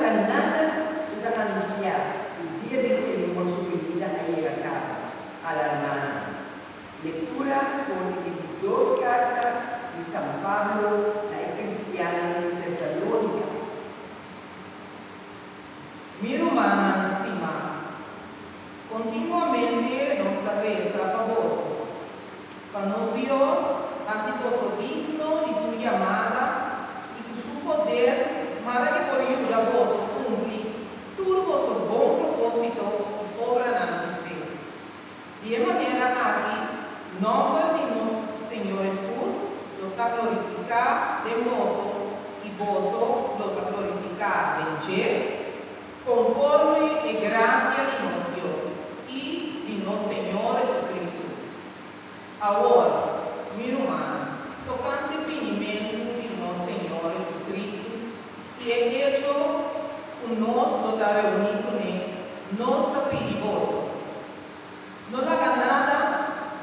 laga nada ku ta anunsiá ku dia di Señor su binida a yega kaba, alarmá nan. Lektura for di e di dos karta di San Pablo na e kristiannan di Tesalónika. Mi rumannan stimá, kontinuamente nos ta resa pa boso, pa nos Dios hasi boso digno di su yamada i ku su poder mara e por yuda boso kumpli tur boso bon propósito i obranan di fe. Di e manera aki, nòmber di nos Señor Hesus lo ta glorifiká den boso i boso lo ta glorifiká den dje, konforme e grasia di nos Dios i di nos Señor Hesukristu. Awor, mi rumannan, tokante binimentu di nos Señor Hesukristu i e echo ku nos lo ta reuní kuné, nos ta pidi boso, No laga nada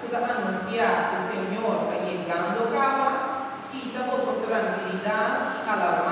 ku ta anunsiá ku Señor ta yegando kaba kita boso trankilidat i alarmá.